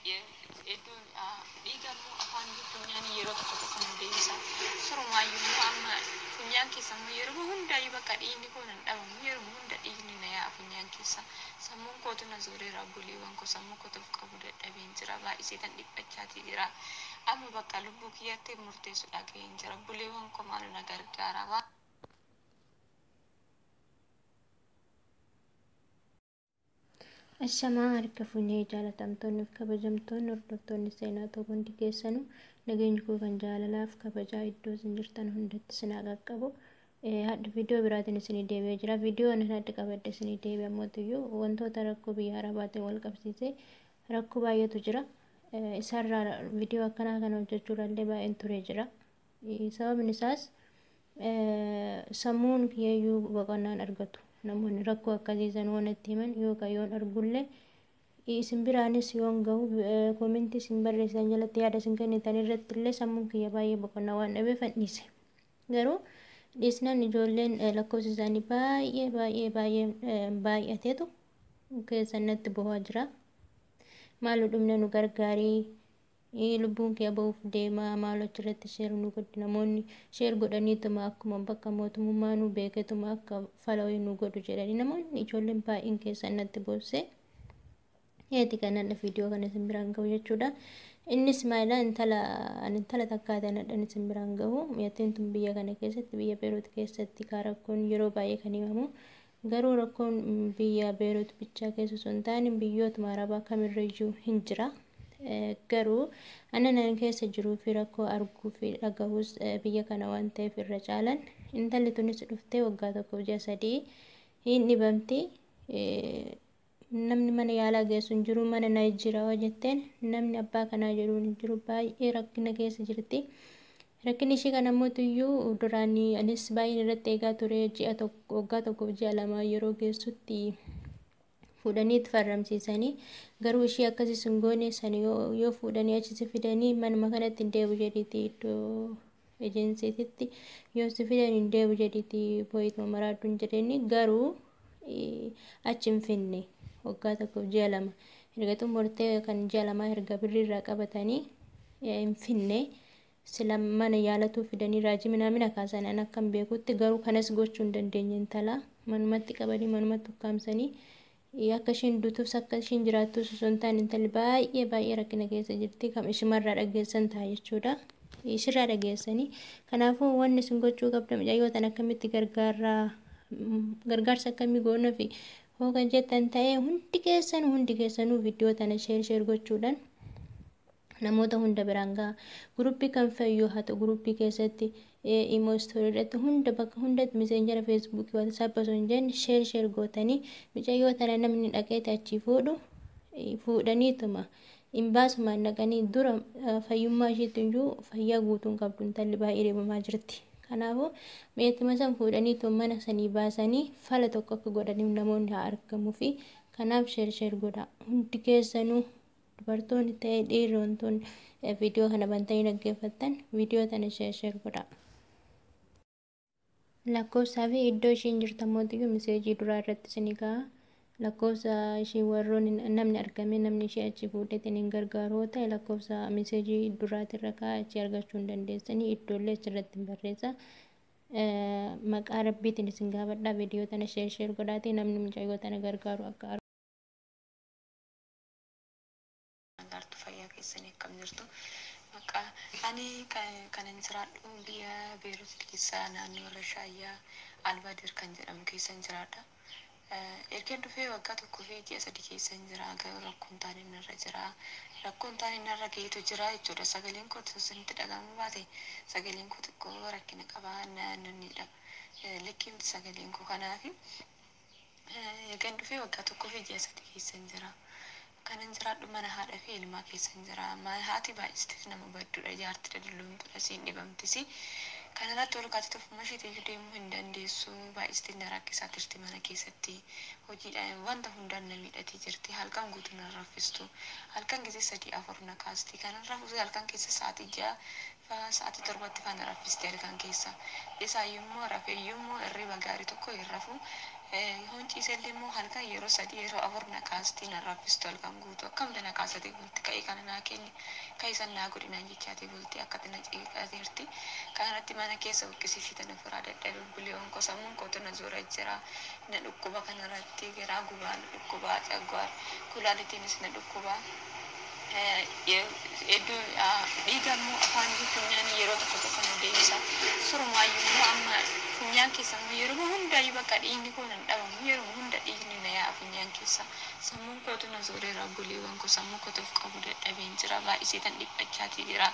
Iddoon dhiiga immoo afaan funyaanii yeroo tokko tokko nu deebisa. Surumaayyuu immoo amma funyaan keessa immoo yeroo hundaayyuu bakka dhiigni koo nan dhabamu, yeroo hunda dhiigni na yaa'a funyaan keessa. Sammuun kootu na zooreera, obboleewwan koo, sammuu kootu of qabu dadhabeen jira, baay'isee tan dhiphachaatii jira. Amma bakka lubbuu kiyyatti murteessu dhaga'een jira. Obboleewwan koo, maal na gargaara? Ashamaa, harka fuunee, jaalatamtoonni fi kabajamtoonni hordoftoonni seenaa ta'uu hundi keessanuu, nageenyi koo kan jaalalaaf kabajaa iddoo isin jirtan hundatti isin haa qaqqabu. Hadha viidiyoo biraatiin isinii deebi'ee jira. Viidiyoo ani hadha qabadhe isinii deebi'e ammootiyyuu wantoota rakkoo biyya arabaatiin wal qabsiisee rakkoo baay'eetu jira. Isarraa viidiyoo akkanaa kana hojjechuudhaallee baay'een turee jira. Sababni isaas sammuun kiyyayyuu boqonnaan argatu. Namoonni rakkoo akkasii san waan itti himan yookaan yoon argullee isin biraanis yoon gahu, koomentii isin barreessan jalatti yaada isin kennitan irratti illee sammuun kiyya baay'ee boqonnaa waan dhabeef dhiise. Garuu dhiisnaan ijoolleen lakkoofsi isaanii baay'ee baay'ee baay'ee baay'ateetu keessan natti bohaa jira. Maaloo dhumna nu gargaarii, lubbuun kee bahuuf deema, maaloo achirratti share nu godhi. Namoonni share godhaniituma akkuma bakka mootummaa nu beeketuma akka falawii nu godhu jedhanii namoonni ijoolleen baay'een keessan natti boosse. Eeti kanan viidiyoo kana isin biraan gahu jechuudha. Innis maalidha, intala ani intala takkaa nadhan isin biraan gahu. Mi'attiin tun biyya kana keessatti, biyya Beerut keessatti kaa rakkoon yeroo baay'ee kan himamu. Garuu rakkoon biyya Beerut bichaa keessa osoo hin taane biyyootuma arabaa kamirrayyuu hin jira. Garuu anan keessa jiruu fi rakkoo arguu fi dhagahus biyya kana waan ta'eef irra caalan intalli tunis dhuftee waggaa 1 ji'a 3 hin dhibamti. Namni mana yaalaa geessu hin jiru, mana na jira jetteen namni abbaa kanaa jedhu hin jiru, baay'ee rakkina keessa jirti. Rakkinni ishee kana iyyuu duraan anis baay'een irratti eegaa ture. Ji'a 1, waggaa 1 ji'a 2 yeroo geessutti fuudhanii itti farramsiisanii, garuu ishee akkasii sun goone san yoo fuudhanii achi si fidanii manuma kanatti hin deebu jedhiiti, iddoo ejensiititti yoo si fidan hin deebu jedhiiti boo'ituma maraadduun jedhanii, garuu achi hin finne. Waggaa 1 ji'a 2 erga xumurtee kan ji'a 2 erga birrii irraa qabatanii hin finne. Sila mana yaalatuu fidanii raajii minaamina kaasan an akkan beekutti, garuu kanas gochuu hin dandeenye. Intala manumatti qabanii manumatti ukkaamsanii akka isheen duutuuf akka isheen jiraattus osoo hin taane intalli baay'ee baay'ee rakkina keessa jirti. Kam ishimarraa dhageessan ta'a jechuudha. Ishirraa dhageessanii. Kanaafuu wanni isin gochuu qabda, mucayyoo tan akkamitti gargaarraa, gargaarsa akkamii goona fi hoo kan jettan ta'ee, hundi keessanuu viidiyoo tana share share gochuudhaan namoota hunda biraan gaha. Guruppii kan fayyuu haa ta'u, guruppii keessatti, imo story irratti, hunda bakka hundatti, Messenger, Feesbuukii, WhatsApp osoo hin jenne share share gootanii mucayyoo tana namni dhaqeeti achii fuudhu fuudhaniituma imbaasumaan dhaqanii dura fayyummaa isheetti iyyuu fayyaa guutuun qabdu, intalli baay'ee deemamaa jirti. Kanaafuu meetima san fuudhaniitu mana sanii baasanii fala tokko akka godhaniif namoonni haa argamuu fi kanaaf share share godha. Hundi keessanuu, dubartoonni ta'ee dhiirri, wantoonni viidiyoo kana bantanii dhaggeeffattan, viidiyoo tana share share godha. Lakkoofsaa fi iddoo ishiin jirtu mootiyyuu miseejii duraa irratti isinii ka'a. Lakkoofsa ishii warroonni namni argame, namni ishee achi fuudheetiin hin gargaaru yoo ta'e, lakkoofsa miseejii duraatirra ka'a, achii argachuu hin dandeessanii, iddoolee achirratti hin barreessa. Maqaa rabbiitiin isin gaafadha, viidiyoo tana share share godhaatii namni mucayyoo tana gargaaru akka Gartuu fayyaa keessanii, akkam jirtu? Maqaa ani kanan jiraadhu biyya Beerut keessa, naannoo Rashaayyaa Albadir kan jedhamu keessan jiraadha. Erga dhufee waggaa 1 fi ji'a 3 keessan jira, garuu rakkoon taane narra jira. Rakkoon taane narra gaheetu jira jechuudha. Sagaleen koo isinitti dhagahamuu baate, sagaleen koo xiqqoo rakkina qaba nanniidha. Likkiimti sagaleen koo kanaafi erga dhufee waggaa 1 fi ji'a 3 keessan jira. Kanan jiraadhu mana haadha fi ilmaa keessan jira. Haati baay'istees nama badduudha. Jaartidha, dulloomtuudha, siin dhibamtisi. Kanarratti ol kaatee ofuma isheetiyyuu deemuu hin dandeessu. Baay'istee na rakkisaa jirti mana keessatti. Hojiidhaan wanta hundaan na miidhatee jirti. Halkan guutuu na raffistu. Halkan gisee sadii afur na kaasti. Kanan rafu halkan keessa sa'aatii 6 faa sa'aatii 7tti faa na raffisti halkan keessa. Isaayyuu immoo rafeeyyuu immoo hirriba gaarii tokko hin rafu. Yoon ciisellee immoo halkan yeroo 3 yeroo 4 na kaasti, na raffistu halkan guutuu. Akkamta na kaasatee bulti, ka'ee kana naa kenni, ka'ee san naa godhi naan jechaatee bulti, akkatti na ciiqateerti. Kanarratti mana keessa buqqisiisii tana ofirraa dadhabe, obboleewwan koo, sammuun kootu na zoora jira. Na dhukkuba, kanarratti garaa gubaa na dhukkuba, cagwaar kulaalitiinis na dhukkuba. Iddoo dhiiga immoo afaan funyaanii yeroo tokko tokko na deebisa. Surumaayyuu immoo amma funyaan keessa immoo yeroo hundaayyuu bakka dhiigni koo nan dhabamu, yeroo hunda dhiigni na yaa'a funyaan keessa. Sammuun kootu na zooreera, obboleewwan koo, sammuu kootu of qabu dadhabeen jira, baay'isee tan dhiphachaatii jira.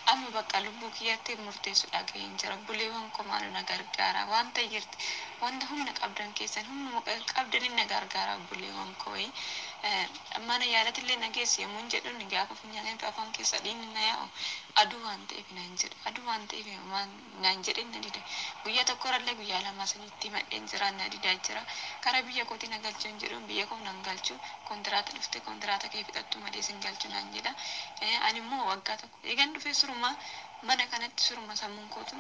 Amma bakka lubbuu kiyyatti murteessu dhaga'een jira. Obboleewwan koo, maal na gargaara? Wanta jirti, wanta humna qabdan keessan, humnuma qabdaniin na gargaara, obboleewwan koo. Mana yaalatillee na geessi yommuu jedhuun, gaafa funyaan afaan keessa dhiigni na yaa'u aduu waan ta'eef naan jedha. Aduu waan ta'eef naan jedheen na dida. Guyyaa tokkorrallee guyyaa lama sadiitti madheen jira, na didaa jira. Karaa biyya kootii na galchuu hin jedhuun, biyya koo nan galchu, kontiraata dhufte kontiraata kee fixattu malee sin galchu naan jedha. Ani immoo waggaa tokko eegan dhufee suruma mana kanatti suruma sammuun kootu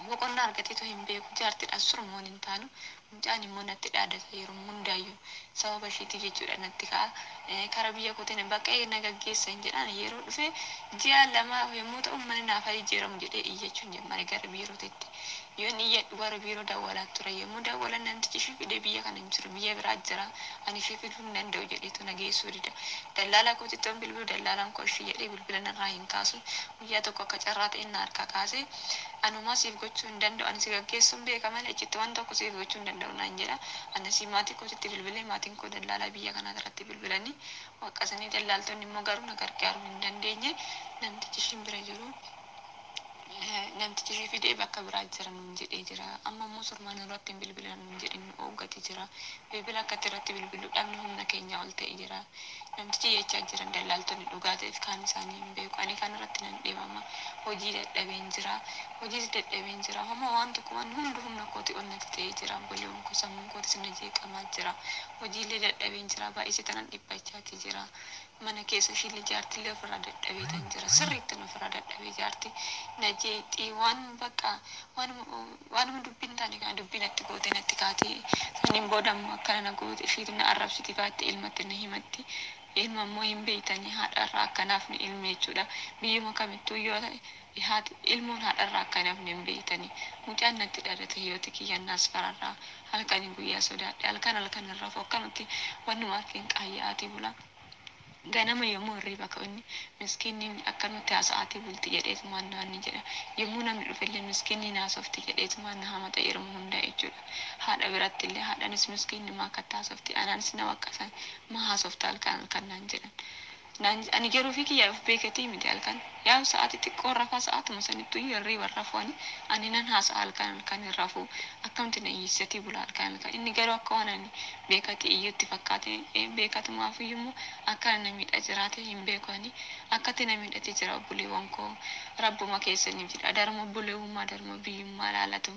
boqonnaa argateetu hin beeku. Jaartiidhaan suruma waliin taanu, mucaan immoo natti dhaadata yeroo hundaayyuu, sababa isheetiif jechuudha natti ka'a. Karaa biyya kootiin bakka na gaggeessan jedhaan, yeroo dhufe ji'a 2 yommuu ta'u mana naaf haa jijjiiramu jedhee iyyachuun jammare gara biirootitti. Yoon iyyadhu gara biiroo dawwalaa ture. Yommuu dawwalan namtichi ishee fidee biyya kana hin jiru, biyya biraa jira, ani ishee fiduu hin danda'u jedheetu na geessuu dida. Dallaalaa kootitti yoon bilbilu, dallaalaan koo ishee jedhee bilbila narraa hin kaasu. Guyyaa tokko akka carraa ta'e na harkaa kaasee, anumaa siif gochuu hin danda'u, ani si gaggeessuun beeka malee achitti waan tokko siif gochuu hin danda'u naan jedha. Anas maatii kootitti bilbilee, maatiin koo dallaalaa biyya kanaa irratti bilbilanii waqqasanii, dallaaltonni immoo garuu na gargaaruu hin dandeenye. Namtichi ishiin bira jiru, namtichi ishee fidee bakka biraa jira nuun jedhee jira. Amma immoo surmaan irratti hin bilbilan nuun jedhee nu ooggatee jira. Bilbila akkatti irratti bilbiluu dhabni humna keenya ol ta'e jira. Namtichi jechaa jiran dallaaltonni dhugaa ta'eef kaan isaanii hin beeku. Ani kan irratti nan dhibama. Hojii dadhabeen jira. Hojiis dadhabeen jira. Homa waan tokko waan hundi humna kooti ol natti ta'ee jira. Obboleewwan koo, sammuun kootis na jeeqamaa jira. Hojiilee dadhabeen jira. Baay'isee tanan dhiphachaati jira. Mana keessa ishiillee jaartillee ofirraa dadhabee tan jira. Sirriitti ofirraa dadhabee, jaarti na jeeqxii, waan bakka waanuma dubbiin taane kana dubbii natti goote, natti kaatee, saniin booda immoo akkana na goote, ishiitu na arrabsiti baatte, ilmatti na himatti. Ilma immoo hin beeytanii, haadha irraa akkanaaf ni ilmi jechuudha. Biyyuma kamittuu yoo ta'e haati ilmoon haadha irraa akkanaaf ni hin beeytanii. Mucaan natti dhalate hiyooti kiyyannaas fararraa halkanii guyyaa sodaadhe, halkan halkan irraa akkanatti wannuma harkeen qaayya'aatii bula. Ganama yommuu hirriba ka'u inni miskiinni akkanumatti haasa'aatii bulti jedheetumaan naan ni jedha. Yommuu namni dhufellee miskiinni naasofti jedheetumaan na hamata yeroo hundaa jechuudha. Haadha biratti illee haadhanis miskiinni maa akkatti haasofti, anaanis na waqqasan, maa haasofta halkan halkan naan jedhan. Ani garuu fi kiyyaa of beekatii miti, halkan yaa sa'aatii xiqqoo rafaa, sa'aatuma sanittuu hirriba rafuu ani nan haasa'a, halkan halkan hin rafuu, akkamti na iyyissatii bula halkan halkan. Inni garuu akka waan ani beekatii iyyutti fakkaate, beekatumaaf iyyuu akka na miidha jiraate hin beeku, ani akkatti na miidhatee jira. Obboleewwan koo, rabbuma keessaniif jedha, adaruma obboleewwummaa, adaruma biyyummaa laalatu,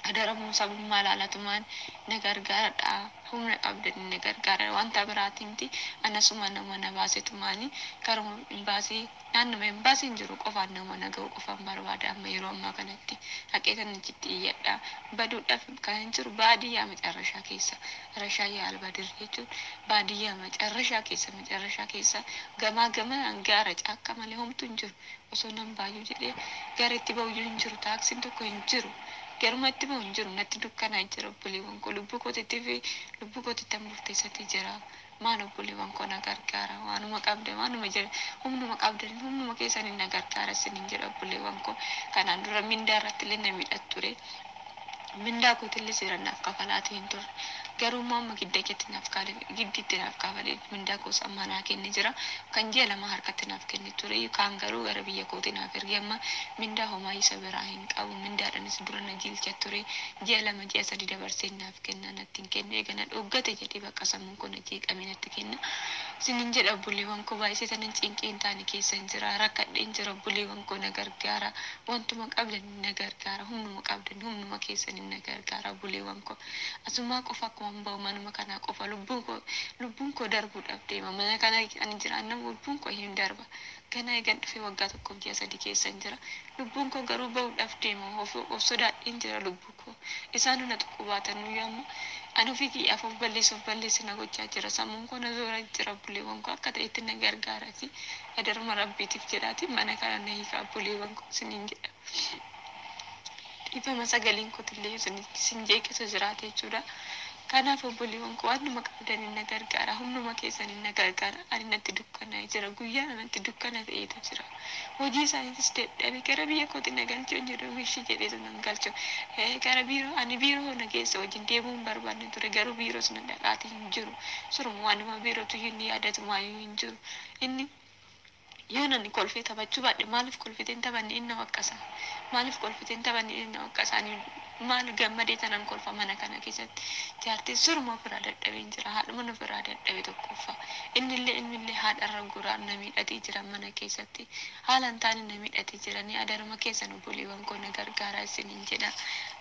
adaramuu sabummaa laalatumaan na gargaaradha. Humna qabdani na gargaara, wanta biraatii miti, anasuma nama na baasetumaani karuma imbaasii, naannuma imbaasiin jiru qofaan nama na ga'u qofaan barbaada. Amma yeroo ammaa kanatti haqeetan achitti iyyadha. Baduudhaaf kan hin jiru baadiyyaa macarrashaa keessa, Rashaayyaa Albadir jechuun baadiyyaa macarrashaa keessa, macarrashaa keessa gamaa gama gaara caakka malee homtuu hin jiru. Osoo nan baay'uu jedhee gara itti ba'uyyuu hin jiru, taaksiin tokko hin jiru, garuma itti ba'u hin jiru, natti dukkanaa jira. Obboleewwan koo, lubbuu kootitti fi lubbuu kootitti murteessatii jira. Maal obboleewwan koo, na gargaara, waanuma qabdan, waanuma jira, humnuma qabdan, humnuma keessaniin na gargaara isiniin jedha, obboleewwan koo. Kanaan dura mindaa irratti illee na miidhat ture. Mindaa kootillee seeraan naaf kafalaatii hin turre. Garuu immoo amma gidda keetti naaf giddiitti naaf kafalee, mindaa koos amma naa kenne jira. Kan ji'a 2 harkatti naaf kenne ture. Kaan garuu gara biyya kootii naaf erge. Amma mindaa homaa isa biraa hin qabu. Mindaadhaanis dura na jiilcha ture. Ji'a 2 ji'a 3 dabarsee naaf kenna, natti hin kennu. Eega na dhoggate jedhee bakka sammuun koo na jeeqamee natti kenna. Isinin jedha obboleewwan koo, baay'isee tanan cinqii hin taane keessa hin jira, rakkadheen jira. Obboleewwan koo, na gargaara, wantuma qabdan na gargaara, humnuma qabdan, humnuma keessan na gargaara. Obboleewwan koo, asumaa qofa akkuma hin ba'u manuma kanaa qofa lubbuun koo darbuudhaaf deema. Mana kana ani jiraanna lubbuun koo hin darba. Ganaa eegan dhufee waggaa 1 fi ji'a 3 keessa hin jira. Lubbuun koo garuu ba'uudhaaf deema. Of sodaadheen jira lubbuu koo. Isaan na tuquu baatan nuyi amma ani ofii kiyyaaf of balleessu, of balleessi na gochaa jira. Sammuun koo na zoora jira. Obboleewwan koo, akka ta'etti na gargaarati, adaruma rabbiitiif jedhaati mana kana na hiikaa, obboleewwan koo, isiniin jedha. Dhiifama, sagaleen kootillee isin jeeqisa jiraate jechuudha. Kanaaf obboleewwan koo, waanuma qabdaniin na gargaara, humnuma keessaniin na gargaara. Ani natti dukkanaa'ee jira, guyyaa natti dukkana ta'eetu jira. Hojii isaaniitis dadhabe. Gara biyya kooti na galchuu hin jedhu, ishii jedheetu nan galchu. Gara biiroo, ani biiroo na keessa wajjin deemuu hin barbaanne ture, garuu biiroos na dhaqaatii hin jiru. Suruma waanuma biirootu inni yaadatu maayyuu hin jiru. Inni yoo nani kolfee taphachuu baadhe, maaliif kolfitee hin taphanne inni waqqasa, maaliif kolfitee hin taphanne inni waqqasa. Ani maal gammadee tanan kolfa mana kana keessatti? Jaartiin suruma ofirraa dadhabee hin jira, haadhuma ofirraa dadhabe tokkoffaa. Innillee ilmillee haadharra guraan na miidhatee jira. Mana keessatti haala hin taane na miidhatee jira. Ni adaruma keessan, obboleewwan koo, na gargaaraa isiniin jedha.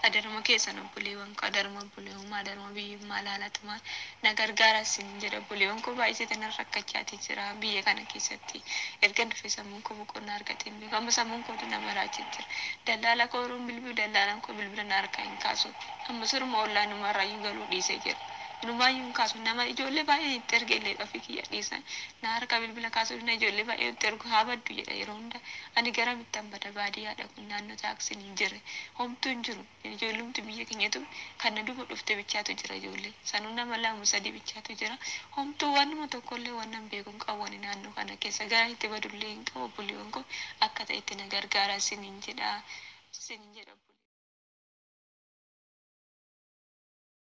Adaruma keessan, obboleewwan koo, adaruma obboleewwummaa, adaruma biyyummaa laalatumaa na gargaaraa isiniin jedha. Obboleewwan koo, baay'isee tanan rakkachaatii jira biyya kana keessatti. Erga dhufe sammuun koo boqonnaa argatee hin beeku. Amma sammuun kootu na maraachee jira. Dallaala koo yeroon bilbilu, dallaalaan koo bilbila na harkaa hin kaasu. Amma suruma ollaa numarraayyuu galuu dhiisee jira. Inumaayyuu hin kaasu. Nama ijoollee baay'een itti erge illee ofii kiyya dhiisan na harka bilbila kaasuu na ijoollee baay'ee itti ergu, haa baddu jedha yeroo hunda. Ani garamittan bada? Baadiyyaadha kun, naannoo taaksiin hin jirre, homtuu hin jiru. Ijoollumti biyya keenyatu kan na duuba dhufte bichaatu jira. Ijoollee sanuu nama lama sadii bichaatu jira. Homtuu waanuma tokkollee waan beeku hin qabu. Ani naannoo kana keessa gara itti badullee hin qabu. Obboleewwan koo, akka ta'etti na gargaara isiniin jedha, isiniin jedha.